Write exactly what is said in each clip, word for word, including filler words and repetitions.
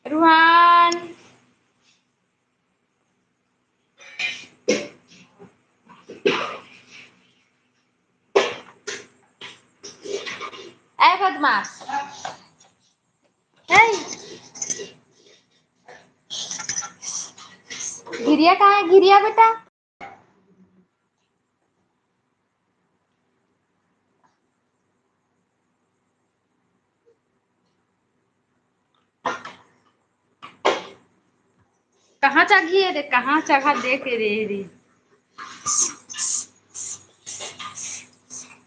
रुहान। ए बदमाश। ए। घिरिया कहाँ है? घिरिया बेटा। कहाँ चघी है रे? कहाँ चघा दे के रे रे?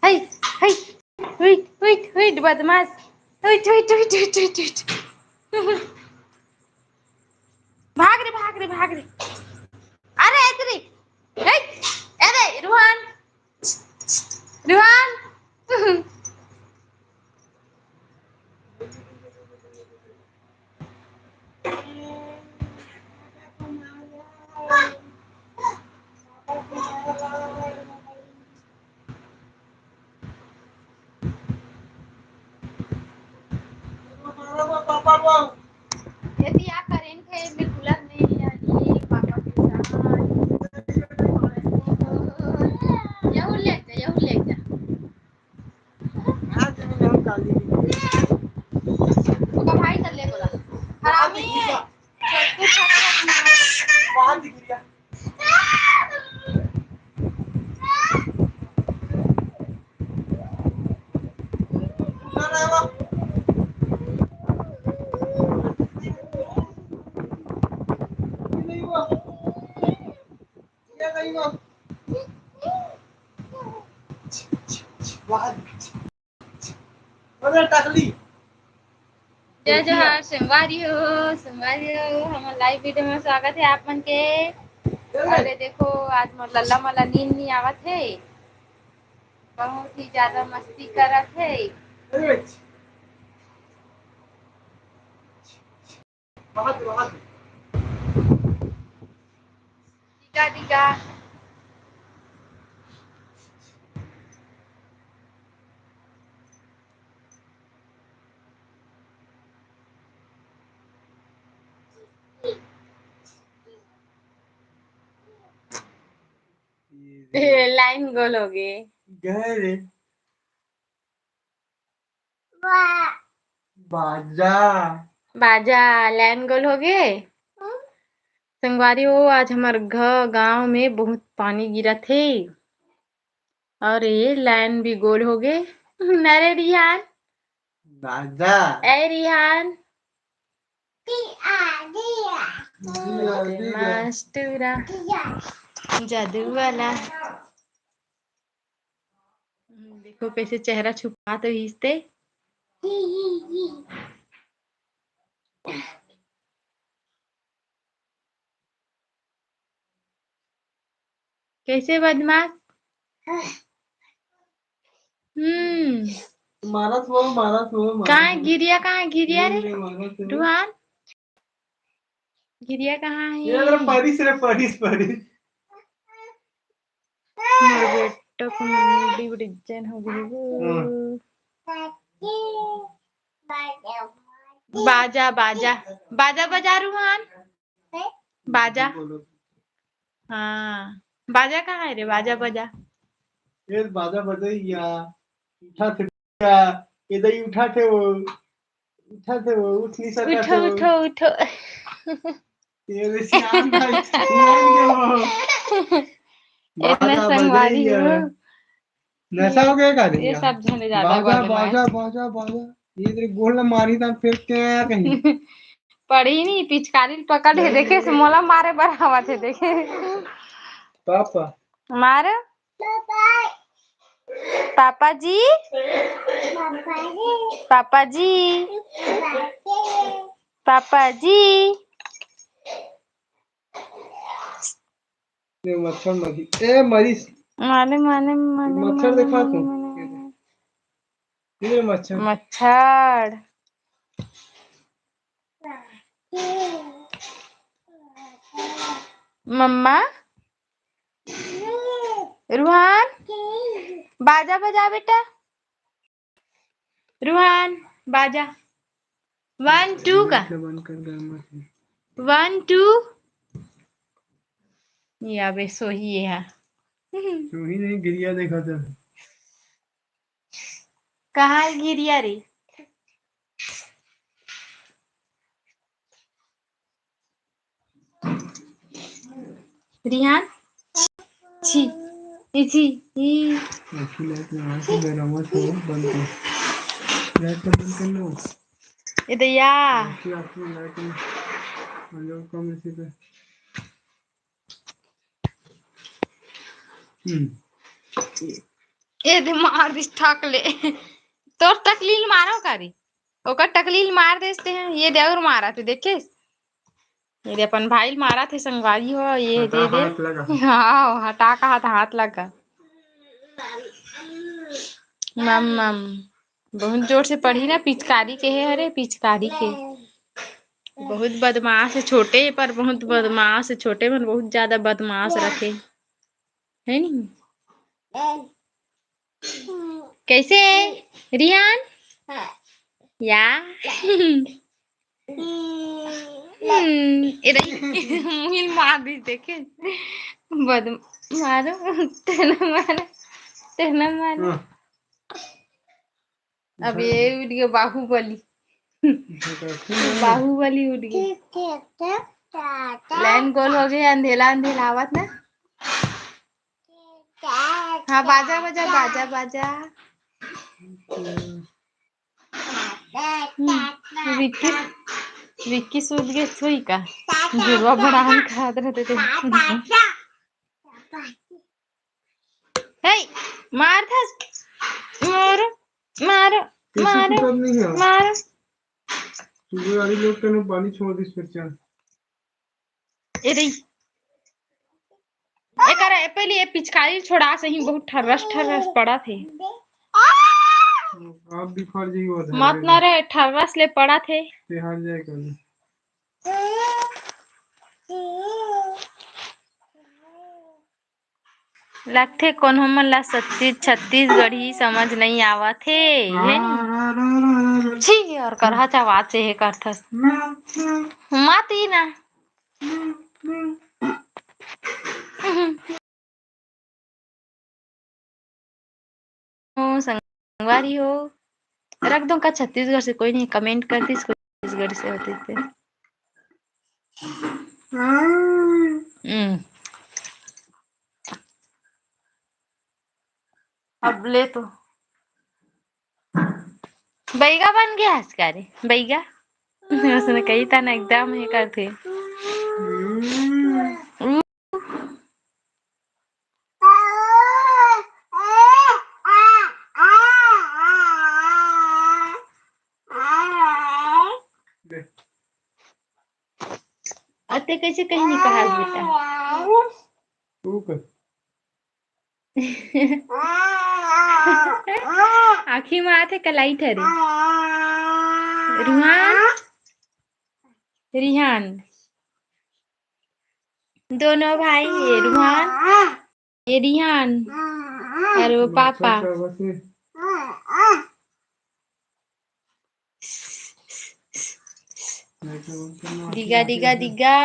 हई, हई, हुई, हुई, हुई, बदमाश। हुई, हुई, हुई, हुई, हुई, हुई। भाग रे, भाग रे, भाग रे। अरे, इधर ही। हई, अरे, रुहान। रुहान। यदि आप करेंट है, मैं कूलर नहीं, यार, ये पापा के साथ। यहू ले जा, यहू ले जा। ओकर भाई कर ले बोला। हरामी है। छोटकू छोटा है तुम्हारा। जय जोहार संगवारी हो, संगवारी हो, हमर लाइव वीडियो में स्वागत है आप मन के। अरे देखो, आज मोर लल्ला मला नींद नहीं आवत है, बहुत ही ज्यादा मस्ती करत है। दिगा, दिगा। ए, लाइन गोल हो गे। गए रे। बाजा। बाजा, लाइन गोल हो गे। संगवारी हो, आज हमर घ-, गांव में बहुत पानी गिरत हे और ये लाइन भी गोल हो गे। नरे रिहान। बाजा। ए रिहान। दिया, दिया। मास्टरा। दिया। जादू वाला। हम्म, देखो कैसे चेहरा छुपा तो इसते। कैसे बदमाश? हम्म। मारत हो, मारत हो, मारत कहाँ हो। गिरिया, कहाँ गिरिया रे? ये मारत हो। रुहान? गिरिया कहाँ है? ये रे, पढ़िस रे, पढ़िस, पढ़िस। मोर बेटा को मुंडी बड़ी जन हो गई वो। हाँ। बाजा, बाजा, बाजा बजा रुहान। बाजा। हाँ, बाजा कहाँ है रे? बाजा बजा। ये बाजा बजैया। उठा थे, ये दई उठा थे वो। उठा थे वो, उठ नहीं सका उठो, थे वो। उठो, उठो। ये रे श्याम भाई, मान गए वो। इतना बाजा संगवारी बजैया। हो। नशा हो गया का रे? ये सब झने ज्यादा बाजा, बदमाश। बाजा, बाजा, बाजा। ये तेरे गोल मारी था फिर क्या कहीं? पड़ी नहीं, पिचकारी पकड़ के देखे से मोला मारे बर आवा थे देखे। पापा। मार। पापा जी। पापा जी। पापा जी। ये मच्छर मरी। ए, मरीस। माने, माने, माने, मच्छर माने, देखा माने, तू? माने, माने। ये मच्छर। मच्छर। मम्मा? रुहान? बाजा बजा बेटा। रुहान, बाजा। वन टू का। बंद कर दे, मत। One two. ये अबे सोही ये हा। सोही नहीं, गिरिया देखा था। कहाँ गिरिया रे? रिहान, छी, ई छी, ई। अच्छी लाइट लगा के बेरामा से बंद कर। लाइट तो बंद कर लो। ए दैया। अच्छी, अच्छी लाइट में। हम लोग कम इसी पे। हम्म। ए दे मार दिस ठक ले। तोर टकलील मारो का रे? ओकर टकलील मार देते हैं। ये दे और मारा थे, देखे? ये दे अपन भाई ल मारा थे, संगवारी हो, ये दे दे। हाँ, हटा का हाथ, हाथ लगा। मम, मम। बहुत जोर से पड़ी ना, पिचकारी के हे, अरे पिचकारी के। बहुत बदमाश हे छोटे, पर बहुत बदमाश हे छोटे मन, बहुत ज्यादा बदमाश रखे, है नी? कैसे रिहान? या। हम्म, ए रही। मुहिल मार दी देखे। बद-, मारो, तेना मारो, तेना मारो। हाँ। अब ये उठ गया बाहुबली। बाहुबली उठ गया। लाइन गोल हो गया, अंधेला अंधेला आवत ना। हाँ, बाजा बजा, बाजा बजा। हम्म, विक्की, विक्की सूत गए सोई का? जुड़वा बड़ा हम खात रहते थे। हे, मार था। मारो, मारो, कैसे मारो, कुछ नहीं है। मारो। सुबह वाली लोग तने पानी छोड़ दिस फिर चल। ए रे। एकर, ए, पहले ये पिचकारी छोड़ा सही, बहुत ठर्रस, ठर्रस पड़ा थे। आप भी फर जाइए वो मत ना रे, ठर्रस ले पड़ा थे। ते हार जाए कल। लगथे कोनो मन ला सत्ती-, छत्तीसगढ़ी समझ नइ आवत हे, हे नी? छी, और करहा चावाचे हे करथस। मत ही ना। हो, संगवारी हो, रख दो का छत्तीसगढ़ से कोई नहीं, comment कर दीस कोई छत्तीसगढ़ से होते थे। हम्म। अब ले तो बैगा बन गया आज का रे, बैगा। उसने कही था ना, एकदम ये करते। अते कैसे कहीं नहीं कहा बेटा? तू कर। आँखी में आथे कलाई ठरे। रुहान, रिहान, दोनों भाई ये रुहान, ये रिहान, और वो पापा। दिगा, दिगा, दिगा।